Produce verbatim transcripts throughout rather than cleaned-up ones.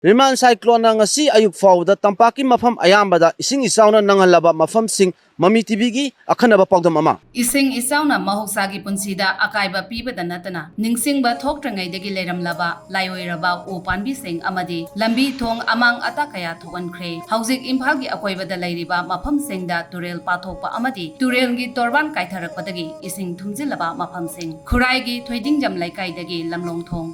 ꯔꯤꯃꯥꯟ ꯁꯥꯏꯀ꯭ꯂꯣꯟꯅ ꯉꯁꯤ ꯑꯌꯨꯛ ꯐꯥꯎꯕꯗ ꯇꯝꯄꯥꯛꯀꯤ ꯃꯐꯝ ꯑꯌꯥꯝꯕꯗ ꯏꯁꯤꯡ ꯏꯆꯥꯎꯅ ꯅꯪꯍꯜꯂꯕ ꯃꯐꯝꯁꯤꯡ꯫ ꯃꯃꯤ ꯇꯤꯚꯤꯒꯤ ꯑꯈꯟꯅꯕ ꯄꯥꯎꯗꯝ ꯑꯃ꯫ ꯏꯁꯤꯡ ꯏꯆꯥꯎꯅ ꯃꯍꯧꯁꯥꯒꯤ ꯄꯨꯟꯁꯤꯗ ꯑꯀꯥꯏꯕ ꯄꯤꯕꯗ ꯅꯠꯇꯅ, ꯅꯤꯡꯁꯤꯡꯕ ꯊꯣꯛꯇ꯭ꯔꯤꯉꯩꯗꯒꯤ ꯂꯩꯔꯝꯂꯕ ꯂꯥꯏꯑꯣꯏꯔꯕ ꯎ ꯄꯥꯝꯕꯤꯁꯤꯡ ꯑꯃꯗꯤ ꯂꯝꯕꯤ ꯊꯣꯡ ꯑꯃꯥꯡ ꯑꯇꯥ ꯀꯌꯥ ꯊꯣꯛꯍꯟꯈ꯭ꯔꯦ꯫ ꯍꯧꯖꯤꯛ ꯏꯝꯐꯥꯜꯒꯤ ꯑꯀꯣꯏꯕꯗ ꯂꯩꯔꯤꯕ ꯃꯐꯝꯁꯤꯡꯗ ꯇꯨꯔꯦꯜ ꯄꯥꯊꯣꯛꯄ ꯑꯃꯗꯤ ꯇꯨꯔꯦꯜꯒꯤ ꯇꯣꯔꯕꯥꯟ ꯀꯥꯏꯊꯔꯛꯄꯗꯒꯤ ꯏꯁꯤꯡ ꯊꯨꯝꯖꯤꯜꯂꯕ ꯃꯐꯝꯁꯤꯡ꯫ ꯈꯨꯔꯥꯏꯒꯤ ꯊꯣꯏꯗꯤꯡꯖꯝ ꯂꯩꯀꯥꯏꯗꯒꯤ ꯂꯝꯂꯣꯡ ꯊꯣꯡ꯫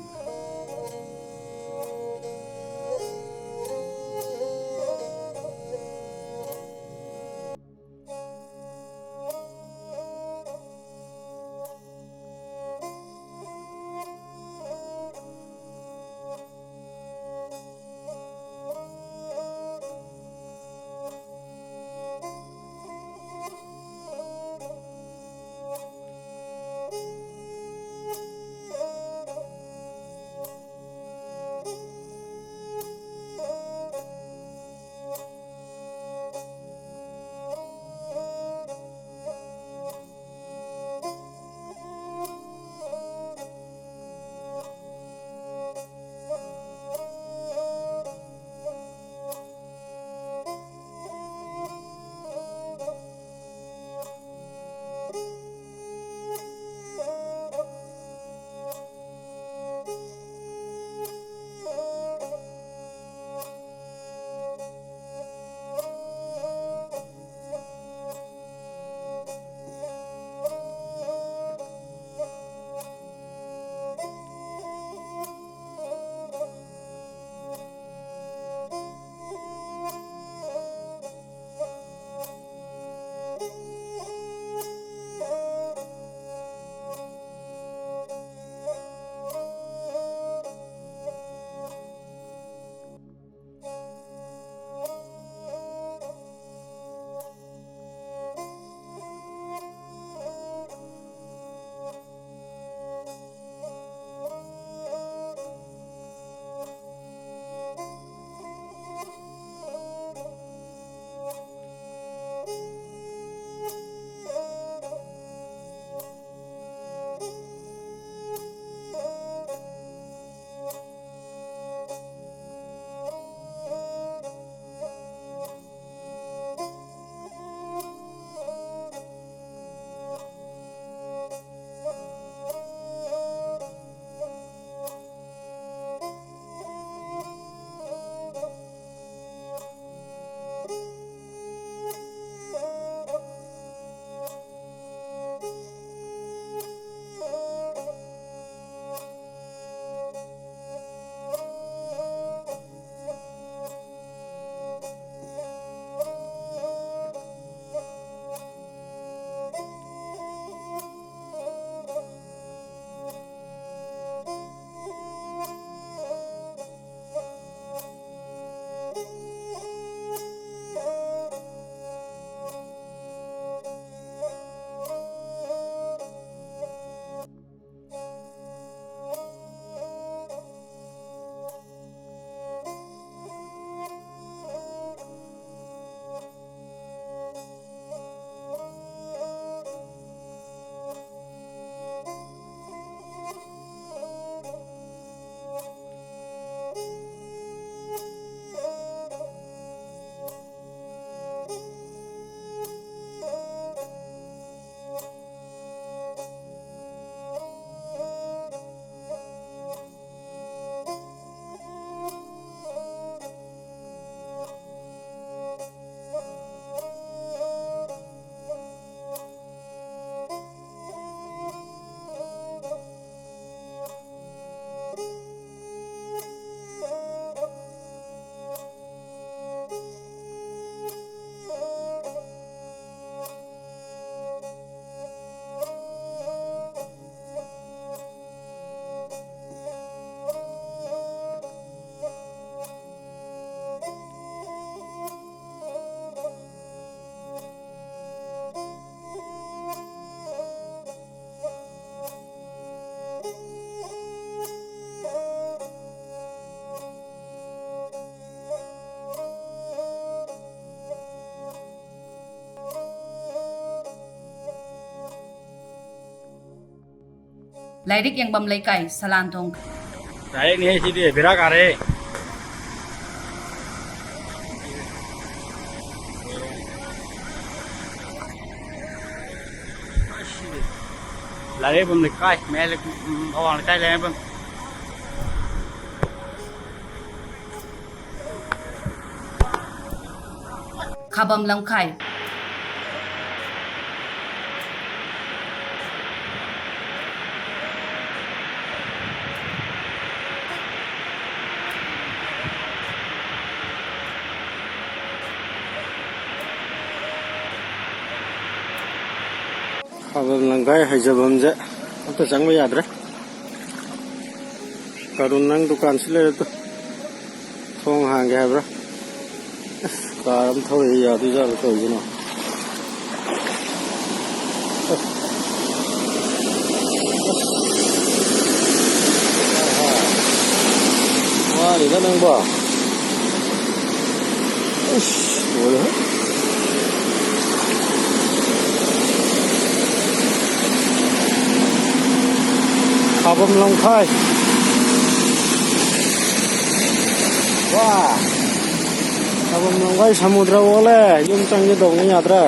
ꯂꯥꯏꯔꯤꯛ ꯌꯦꯡꯐꯝ ꯂꯩꯀꯥꯏ, ꯁꯂꯥꯟꯊꯣꯡ꯫ ꯂꯥꯏꯔꯤꯛꯅꯦꯍꯦ ꯁꯤꯗꯤ, ꯕꯦꯔꯥ ꯀꯥꯔꯦ꯫ ꯂꯥꯏꯔꯤꯛ ꯌꯦꯡꯐꯝ ꯂꯩꯀꯥꯏ, ꯃꯌꯥꯏ ꯂꯩ-, ꯎꯝ, ꯑꯋꯥꯡ ꯂꯩꯀꯥꯏ ꯂꯥꯏꯔꯤꯛ ꯌꯦꯡꯐꯝ꯫ ꯈꯥꯕꯝ ꯂꯝꯈꯥꯏ꯫ ꯈꯥꯕꯝ ꯂꯝꯈꯥꯏ ꯍꯩꯖꯕꯝꯁꯦ ꯑꯝꯇ ꯆꯪꯕ ꯌꯥꯗ꯭ꯔꯦ꯫ ꯀꯥꯔꯨꯟ, ꯅꯪ ꯗꯨꯀꯥꯟꯁꯤ ꯂꯩꯔꯦ ꯇꯨ꯫ ꯊꯣꯡ ꯍꯥꯡꯒꯦ ꯍꯥꯏꯕ꯭ꯔꯥ? ꯑꯁ, ꯀꯥꯔ ꯑꯃ ꯊꯧꯔꯛꯏ, ꯌꯥꯗꯣꯏꯖꯥꯠꯂꯣ ꯇꯧꯔꯤꯁꯤꯅ? ꯑꯁ꯫ ꯋꯥꯔꯤꯗ ꯅꯪꯕꯣ꯫ ꯑꯁ, ꯂꯣꯏꯔꯦꯍꯦ꯫ ꯈꯥꯕꯝ ꯂꯝꯈꯥꯏ꯫ ꯋꯥ! ꯈꯥꯕꯝ ꯂꯝꯈꯥꯏ ꯁꯃꯨꯗ꯭ꯔ ꯑꯣꯜꯂꯦ꯫ ꯌꯨꯝ ꯆꯪꯒꯦ ꯇꯧꯕꯅꯤ, ꯌꯥꯗ꯭ꯔꯦ꯫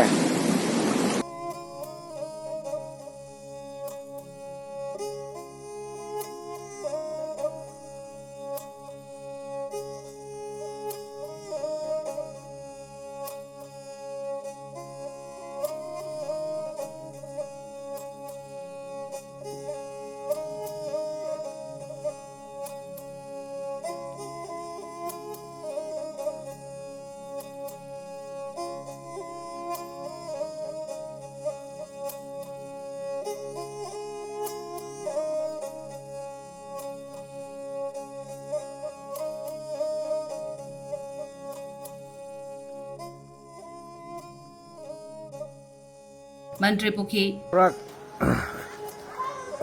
ꯃꯟꯇ꯭ꯔꯤ ꯄꯨꯈ꯭ꯔꯤ꯫ ꯄꯨꯔꯥ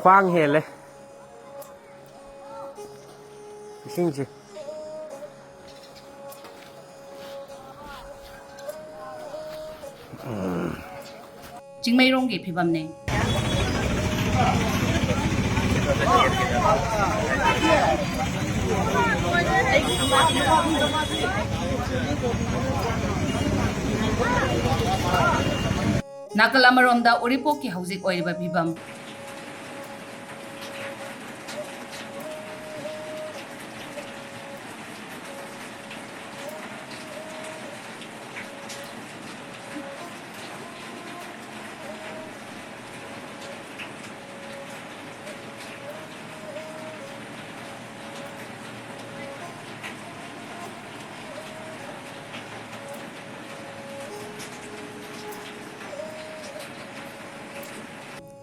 ꯈ꯭ꯋꯥꯡ ꯍꯦꯜꯂꯦ ꯏꯁꯤꯡꯁꯦ꯫ ꯎꯝ꯫ ꯆꯤꯡꯃꯩꯔꯣꯡꯒꯤ ꯐꯤꯕꯝꯅꯦ꯫ ꯅꯥꯀꯜ ꯑꯃꯔꯣꯝꯗ ꯎꯔꯤꯄꯣꯛꯀꯤ ꯍꯧꯖꯤꯛ ꯑꯣꯏꯔꯤꯕ ꯐꯤꯕꯝ꯫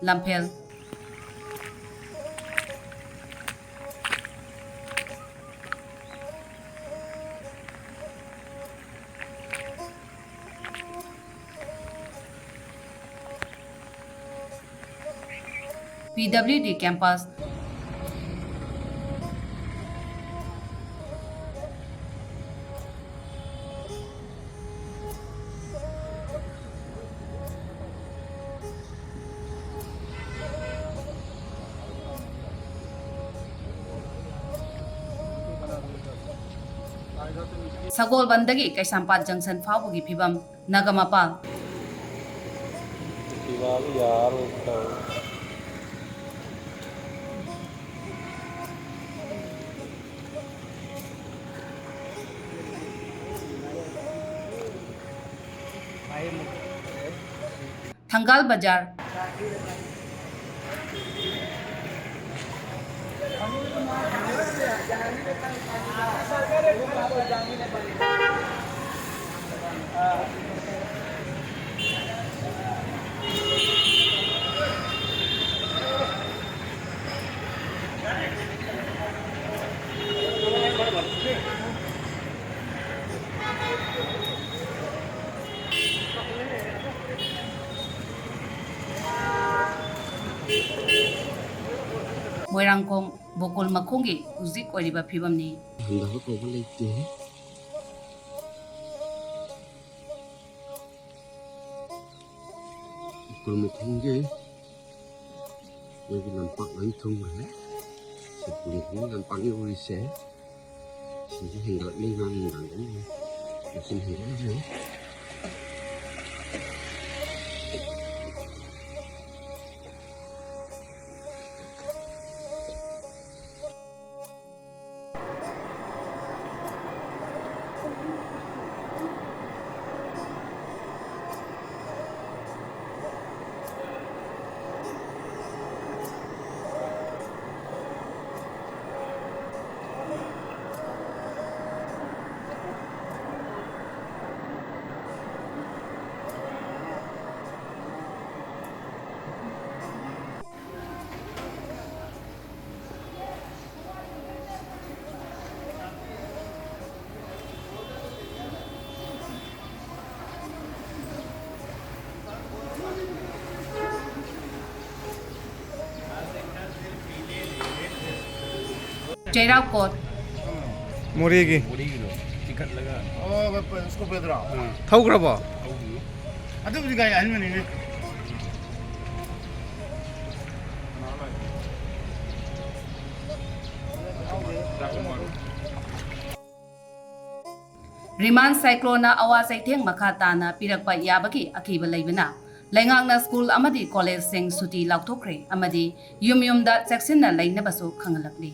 ꯂꯝꯐꯦꯜ꯫ ꯄꯤ ꯗꯕ꯭ꯂꯤꯎ ꯗꯤ campus꯫ ꯁꯒꯣꯜꯕꯟꯗꯒꯤ ꯀꯩꯁꯥꯝꯄꯥꯠ junction ꯐꯥꯎꯕꯒꯤ ꯐꯤꯕꯝ꯫ ꯅꯥꯒꯥꯃꯄꯥꯜ꯫ ꯗꯤꯋꯥꯂꯤ ꯌꯥꯔꯣꯏ ꯇꯧꯔꯤ꯫ ꯊꯪꯒꯥꯜ ꯕꯖꯥꯔ꯫ ꯃꯣꯏꯔꯥꯡꯈꯣꯡ ꯕꯣꯀꯨꯜ ꯃꯈꯣꯡꯒꯤ ꯍꯧꯖꯤꯛ ꯑꯣꯏꯔꯤꯕ ꯐꯤꯕꯝꯅꯤ꯫ ꯍꯟꯊꯕ ꯀꯧꯕ ꯂꯩꯇꯦ꯫ ꯕꯣꯀꯨꯜ ꯃꯈꯣꯡꯒꯤ ꯃꯣꯏꯒꯤ ꯂꯝꯄꯥꯛ ꯂꯣꯏ ꯊꯨꯝꯈ꯭ꯔꯦ꯫ ꯁꯤꯕꯨ ꯂꯝꯄꯥꯛ ꯌꯧꯔꯤꯁꯦ꯫ ꯁꯤꯁꯨ ꯍꯦꯟꯒꯠꯂꯛꯂꯤ, ꯉꯔꯥꯡ ꯅꯨꯡꯗꯥꯡꯗꯒꯤ ꯃꯁꯤꯡ ꯍꯦꯟꯒꯠꯂꯛꯂꯤ꯫ ꯆꯩꯔꯥꯎ ꯀꯣꯠ꯫ ꯃꯣꯔꯦꯒꯤ꯫ ꯃꯣꯔꯦꯒꯤꯗꯣ ꯆꯤꯡꯈꯠꯂꯒ꯫ ꯑꯣ, ꯎꯁꯀꯣ ꯄꯦꯗ꯭ꯔꯥ꯫ ꯑꯥ꯫ ꯊꯧꯈ꯭ꯔꯕꯣ? ꯊꯧꯈ꯭ꯔꯦ꯫ ꯑꯗꯨꯕꯨꯗꯤ ꯒꯥꯔꯤ ꯑꯍꯟꯕꯅꯤꯅꯦ꯫ ꯔꯤꯃꯥꯟ ꯁꯥꯏꯀ꯭ꯂꯣꯟꯅ ꯑꯋꯥ ꯆꯩꯊꯦꯡ ꯃꯈꯥ ꯇꯥꯅ ꯄꯤꯔꯛꯄ ꯌꯥꯕꯒꯤ ꯑꯀꯤꯕ ꯂꯩꯕꯅ, ꯂꯩꯉꯥꯛꯅ ꯁ꯭ꯀꯨꯜ ꯑꯃꯗꯤ ꯀꯣꯂꯦꯖꯁꯤꯡ ꯁꯨꯇꯤ ꯂꯥꯎꯊꯣꯛꯈ꯭ꯔꯦ ꯑꯃꯗꯤ ꯌꯨꯝ ꯌꯨꯝꯗ ꯆꯦꯛꯁꯤꯟꯅ ꯂꯩꯅꯕꯁꯨ ꯈꯪꯍꯜꯂꯛꯂꯤ꯫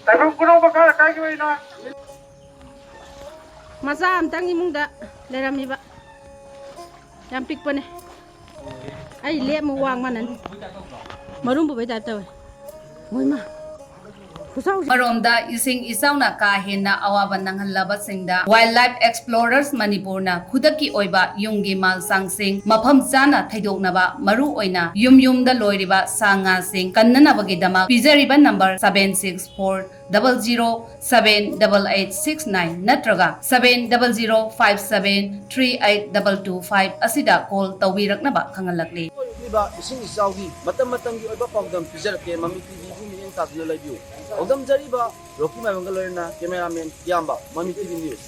ꯇꯥꯏꯕꯪ ꯈꯨꯅꯧ ꯃꯈꯥ ꯂꯩꯀꯥꯏꯒꯤ ꯑꯣꯏꯅ ꯃꯆꯥ ꯑꯝꯇꯪ ꯏꯃꯨꯡꯗ ꯂꯩꯔꯝꯃꯤꯕ꯫ ꯌꯥꯝ ꯄꯤꯛꯄꯅꯦ꯫ ꯑꯩ ꯂꯦꯞꯃꯨꯛ ꯋꯥꯡ ꯃꯥꯟꯅꯅꯤ꯫ ꯃꯔꯨꯝ ꯄꯨꯕꯩ ꯇꯥꯏꯞ ꯇꯧꯋꯦ꯫ ꯃꯣꯏꯃ꯫ ꯈꯨꯆꯥꯎꯁꯦ꯫ ꯑꯃꯔꯣꯝꯗ ꯏꯁꯤꯡ ꯏꯆꯥꯎꯅ ꯀꯥ ꯍꯦꯟꯅ ꯑꯋꯥꯕ ꯅꯪꯍꯜꯂꯕꯁꯤꯡꯗ Wildlife Explorers ꯃꯅꯤꯄꯨꯔꯅ ꯈꯨꯗꯛꯀꯤ ꯑꯣꯏꯕ ꯌꯨꯝꯒꯤ ꯃꯥꯜꯁꯥꯡꯁꯤꯡ ꯃꯐꯝ ꯆꯥꯅ ꯊꯩꯗꯣꯛꯅꯕ, ꯃꯔꯨ ꯑꯣꯏꯅ ꯌꯨꯝ ꯌꯨꯝꯗ ꯂꯣꯏꯔꯤꯕ ꯁꯥ ꯉꯥꯁꯤꯡ ꯀꯟꯅꯅꯕꯒꯤꯗꯃꯛ ꯄꯤꯖꯔꯤꯕ number seven six four double zero seven double eight six nine ꯅꯠꯇ꯭ꯔꯒ seven double zero five seven three eight double two five ꯑꯁꯤꯗ call ꯇꯧꯕꯤꯔꯛꯅꯕ ꯈꯪꯍꯜꯂꯛꯂꯤ꯫ ꯊꯣꯛꯂꯤꯕ ꯏꯁꯤꯡ ꯏꯆꯥꯎꯒꯤ ꯃꯇꯝ ꯃꯇꯝꯒꯤ ꯑꯣꯏꯕ ꯄꯥꯎꯗꯝ ꯄꯤꯖꯔꯛꯀꯦ꯫ ꯃꯃꯤ ꯇꯤꯚꯤꯕꯨ ꯃꯤꯠꯌꯦꯡ ꯇꯥꯗꯨꯅ ꯂꯩꯕꯤꯌꯨ꯫ ꯄꯥꯎꯗꯝꯖꯔꯤꯕ ꯔꯣꯀꯤ ꯃꯥꯏꯕꯝꯒ ꯂꯣꯏꯅꯅ cameraman ꯏꯌꯥꯝꯕ, ꯃꯃꯤ ꯇꯤꯚꯤ news꯫